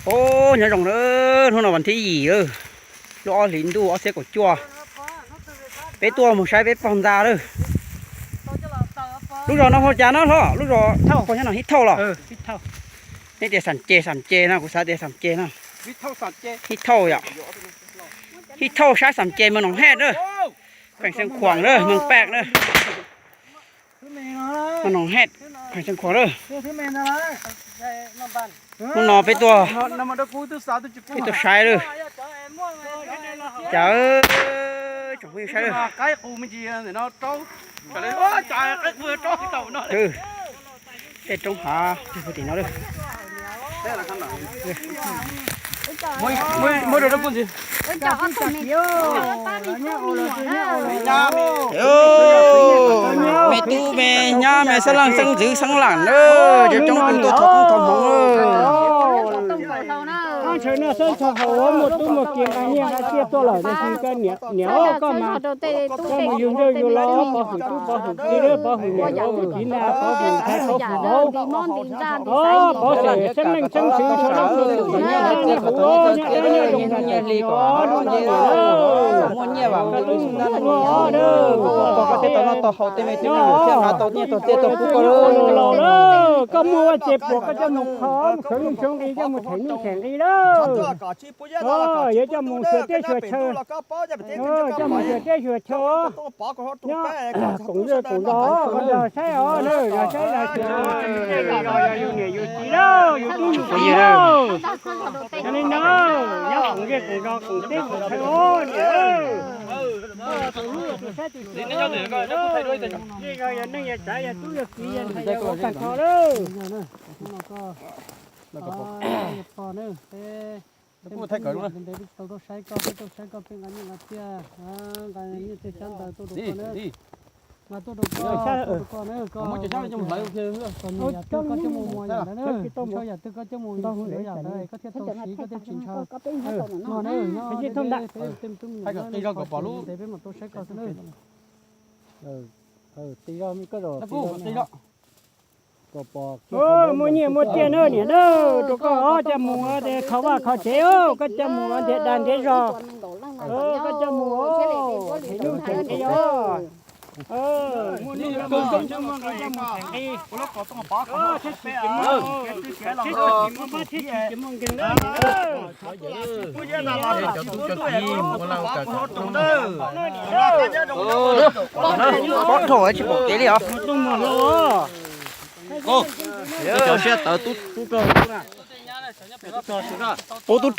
Os, nyob zoo na, hnub no vas thib yim lawm, lub ob hlis ntuj ob txhiab kaum cuaj, peb tuaj mus saib peb pog ntxa lawm. Lub zos no hu cas no hlob? Lub zos pog nyob no Hib Thauj los? Nej tias Xam Ces, Xam Ces no, kuv xav tias Xam Ces no. Hib Thauj yom. Hib Thauj saib Xam Ces mas Noom Hej na, feem Xeev Khuam na, Moos Paj na. Mas Noom Hej, feem Xeev Khuam na. Hnub no peb tuaj, peb tuaj saib lawm. Cas tsoom phooj ywg saib lawm. Tej roob hav tim no lawm. Me tub me nyab me xeeb leej xeeb ntxwv xeeb laam na, cov roob kwv tuaj thov koob thov hmoov. Ntshai no xwb ntshai haus muaj tub muaj ki nqa nyiaj nqa txiaj tuaj lawm, tiam sis koj niam, niam koj mas, koj mus yug nrauj yug lo, pov hwm tub pov hwm ki, pov hwm niam pov hwm txiv na, pov hwm ntxhais pov hwm vauv, pov hwm xeeb leej xeeb ntxwv sawv daws, nyob deb nyob zoo nyob hli kom muaj nyiaj vam mus rau ib xyoos dab neeg, koj tej tau noj tau haus, tej me tub me nyuam thiaj nqa tau nyiaj tau txiaj tuaj pub koj. Koj muaj vaj tse puas koj coj mus kho, mus khwv nuj khwv nqi, coj mus them nuj them nqi lawm. Yuav coj mus xyuas teb xyuas chaw, coj mus xyuas teb xyuas chaw, nyob koom zej koom zos, koj los saib os, los saib los xyuas, yus niam yus txiv lauj, yus tub yus ki lauj. Yog li no, nyob koom zej koom zos koom teb koom chaw os niam. Tus hlub tus saib tus xyuas, zej zos yog neej yog tsav yog tub yog ki yog ntxhais yog vauv tag nrho lawm. Ntev ntev wb tsis tau tuaj saib koj, peb tuaj saib koj peb nqa nyiaj nqa txiaj, nqa nyiaj txiag xyab ntawv tuaj rau koj na. Nqa tuaj rau koj, tuaj rau koj na, koj nyiam yam twg koj coj mus muag yam ntawd na, ntshaw yam twg koj coj mus ntshaw yam ntawd koj thiaj tau siv koj thiaj tsis ntshaw. No na, nyob peb tej me tub me nyuam nyob ntev peb mam tuaj saib koj xwb na. Muaj nyiaj muaj txiaj na niam na, rau koj coj mus kho vaj kho tsev, koj coj mus ntiav dag ntiav zog, koj coj mus them nuj them nqi os. Muaj nuj muaj nqi koj coj mus them nqi, thiaj tsis muaj, thiaj tsis muaj nkeeg na. Pob dhau tsis pom kev li os. Cov siab tawv tub rog, tub rog.